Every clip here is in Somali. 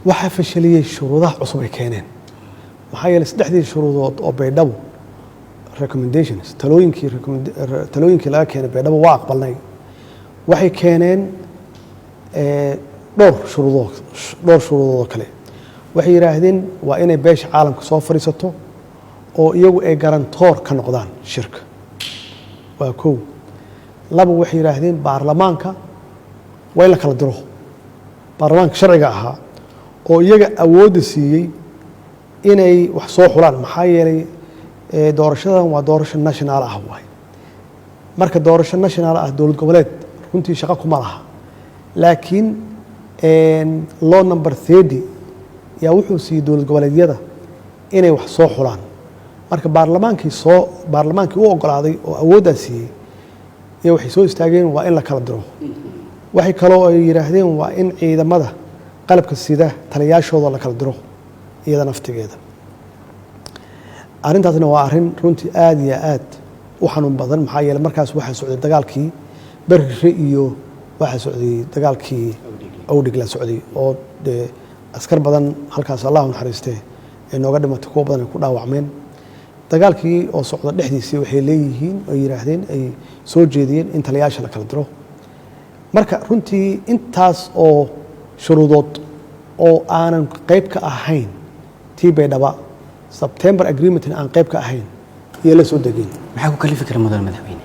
Waxaa fashaliyey shuruudaha cusub ay keeneen, maxaa yeelay saddexdii shuruudood oo Baydhabo recommendations, talooyinkii laga keenay Baydhabo waa aqbalnay. Waxay keeneen dhowr shuruudood oo kale. Waxay yidhaahdeen waa inay beesha caalamka soo fadhiisato oo iyagu ay guarantor ka noqdaan shirka, waa kow. Laba, waxay yidhaahdeen baarlamaanka waa in la kala diro, baarlamaanka sharciga ahaa oo iyaga awoodda siiyey inay wax soo xulaan, maxaa yeelay doorashadan waa doorasho national ah waay. Marka doorasho national ah, dowlad goboleed runtii shaqo kuma laha, laakiin law number 30 yaa wuxuu siiyey dowlad goboleedyada inay wax soo xulaan. Marka baarlamaankii u ogolaaday oo awooddaa siiyey iyo waxay soo istaageen waa in la kala diro. Waxay kaloo ay yidhaahdeen waa in ciidamada qalabka sida taliyaashooda la kala diro iyada naftigeeda. Arrintaasna waa arrin runtii aada iyo aad u xanuun badan, maxaa yeeley markaas waxaa socday dagaalkii Berire iyo waxaa socday dagaalkii Awdhig la socday, oo dee askar badan halkaas, Allah u naxariistee, ay nooga dhimatay, kuwo badan ay ku dhaawacmeen. Dagaalkii oo socda dhexdiisii waxay leeyihiin oo yidhaahdeen, ay soo jeediyeen in taliyaasha la kala diro. Marka runtii intaas oo shuruudood oo aanan qayb ka ahayn tii Baydhaba September agreementna aan qayb ka ahayn iyo la soo degeen. Maxaa ku kalifi kara, mudan madaxweyne?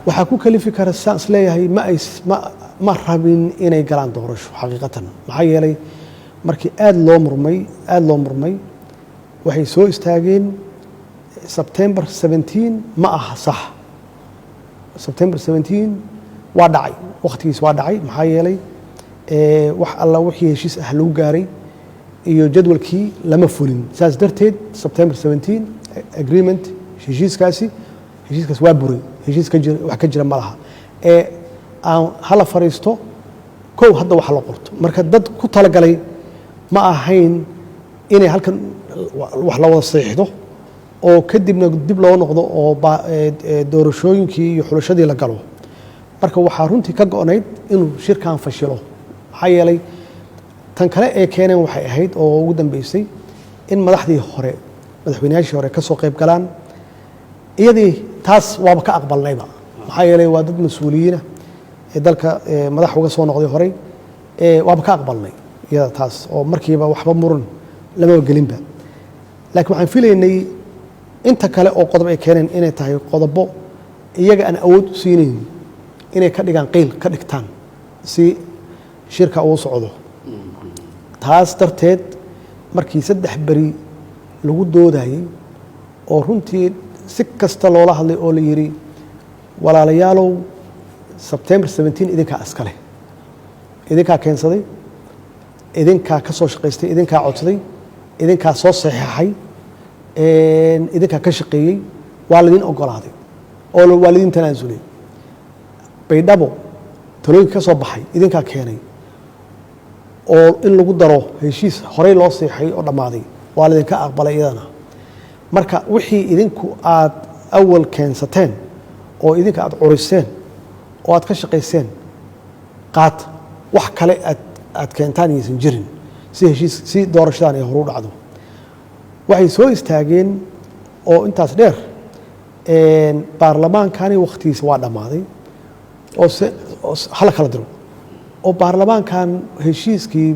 Waxaa ku kalifi kara, saan is leeyahay, ma ay ma ma rabin inay galaan doorasho xaqiiqatan, maxaa yeelay markii aada loo murmay, waxay soo istaageen September 17 ma aha sax. September 17 waa dhacay, wakhtigiis waa dhacay, maxaa yeelay wax alla wixii heshiis ah lagu gaaray iyo jadwalkii lama fulin. Saas darteed September 17 agreement, heshiiskaas waa buray, heshiis ka jira, wax ka jira ma laha ee aan hala fariisto kow hadda wax la qorto. Marka dad ku talagalay ma ahayn inay halkan wax la wada saxiixdo oo kadibna dib loo noqdo oo doorashooyinkii iyo xulashadii la galo. Marka waxaa runtii ka go'nayd inuu shirkan fashilo, maxaa yeelay tan kale ee keeneen waxay ahayd oo ugu dambeysay in madaxdii hore, madaxweynayaashii hore ka soo qayb galaan. Iyadii taas waaba ka aqbalnayba, maxaa yeelay waa dad mas-uuliyiina ee dalka madax uga soo noqday horey, waaba ka aqbalnay iyada taas oo markiiba waxba muran lamaba gelinba. Laakiin waxaan filaynay inta kale oo qodob ay keeneen inay tahay qodobo iyaga aan awood u siinayn inay ka dhigaan qiil ka dhigtaan si shirka uu socdo. Taas darteed markii 3 beri lagu doodayey oo runtii si kasta loola hadlay oo la yidhi, "Walaalayaalow, September 17 idinkaa iskale, idinkaa keensaday, idinkaa ka soo shaqaystay, idinkaa codsaday, idinkaa soo saxeexay, idinkaa ka shaqeeyey, waa laydin ogolaaday oo waa laydin tanaasulay. Baydhabo talooyinka ka soo baxay idinkaa keenay oo in lagu daro heshiis horey loo seexay oo dhammaaday waa laydinka aqbalay iyadana. Marka wixii idinku aad awal keensateen oo idinka aad curiseen oo aad ka shaqayseen qaata, wax kale aad keentaan yaysan jirin si heshiis si doorashadan ay horu dhacdo." Waxay soo istaageen oo intaas dheer, baarlamaankani wakhtigiisa waa dhammaaday oo se hala kala diro, oo baarlamaankan heshiiskii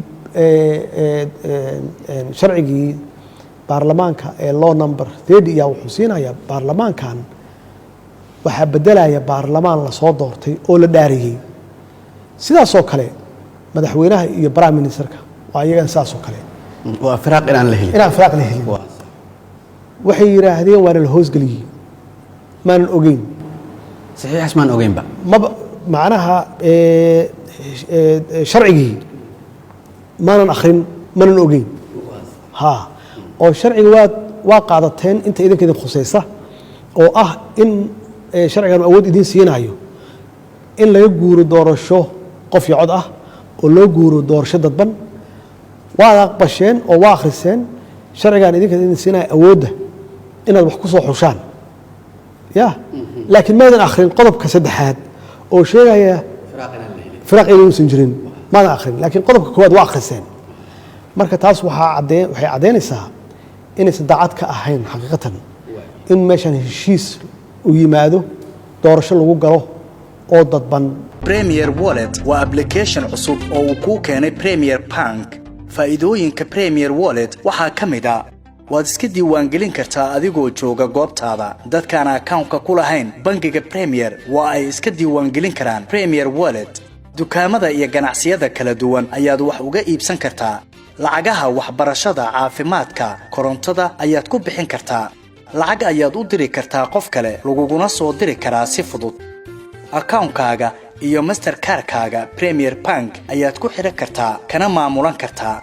sharcigii baarlamaanka ee law number 30 ayaa wuxuu siinayaa baarlamaankan waxaa bedelaya baarlamaan lasoo doortay oo la dhaariyey. Sidaasoo kale madaxweynaha iyo prime ministerka waa iyagan sidaasoo kale. Waa firaaq inaan la helin. Inaan firaaq la helin. Waxay yidhaahdeen waana la hoosgeliyey, maanan ogeyn. Saxiixaas maan ogeynba. Maba macnaha sharcigii maanan akhrin, manan ogeyn. Ha oo sharciga waa qaadateen inta idinka idin khusaysa oo ah in sharcigan awood idin siinayo in laga guuro doorasho qof iyo cod ah oo loo guuro doorasho dadban. Waad aqbasheen oo waa akhriseen sharcigan idinka idin siinaya awoodda inaad wax ku soo xushaan ya, laakiin maadan akhrin qodobka saddexaad oo sheegaya firaaq inuusan jirin, maadan akhrin, laakiin qodobka koowaad waa akhriseen. Marka taas waxay caddeynaysaa inaysan daacad ka ahayn xaqiiqatan in meeshan heshiis uu yimaado, doorasho lagu galo oo dadban. Premier Wallet waa application cusub oo uu kuu keenay Premier Bank. Faa'iidooyinka Premier Wallet waxaa ka mid ah: waad iska diiwaangelin kartaa adigoo jooga goobtaada. Dadkaan akawnka ku lahayn bangiga Premier waa ay iska diiwaangelin karaan Premier Wallet. Dukaamada iyo ganacsiyada kala duwan ayaad wax uga iibsan kartaa. Lacagaha waxbarashada, caafimaadka, korontada ayaad ku bixin kartaa. Lacag ayaad u diri kartaa qof kale, laguguna soo diri karaa si fudud. Akawnkaaga iyo Mastercard-kaaga Premier Bank ayaad ku xidhan kartaa, kana maamulan kartaa.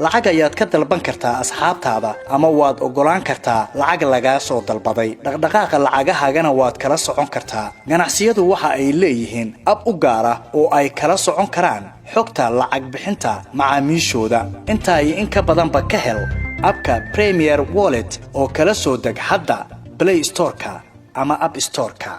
Lacag ayaad ka dalban kartaa asxaabtaada, ama waad oggolaan kartaa lacag lagaa soo dalbaday. Dhaqdhaqaaqa lacagahaagana waad kala socon kartaa. Ganacsiyadu waxa ay leeyihiin app u gaar ah oo ay kala socon karaan xogta lacag bixinta macaamiishooda. Intaa iyo in ka badanba ka hel app-ka Premier Wallet oo kala soo deg hadda Play Store-ka ama App Store-ka.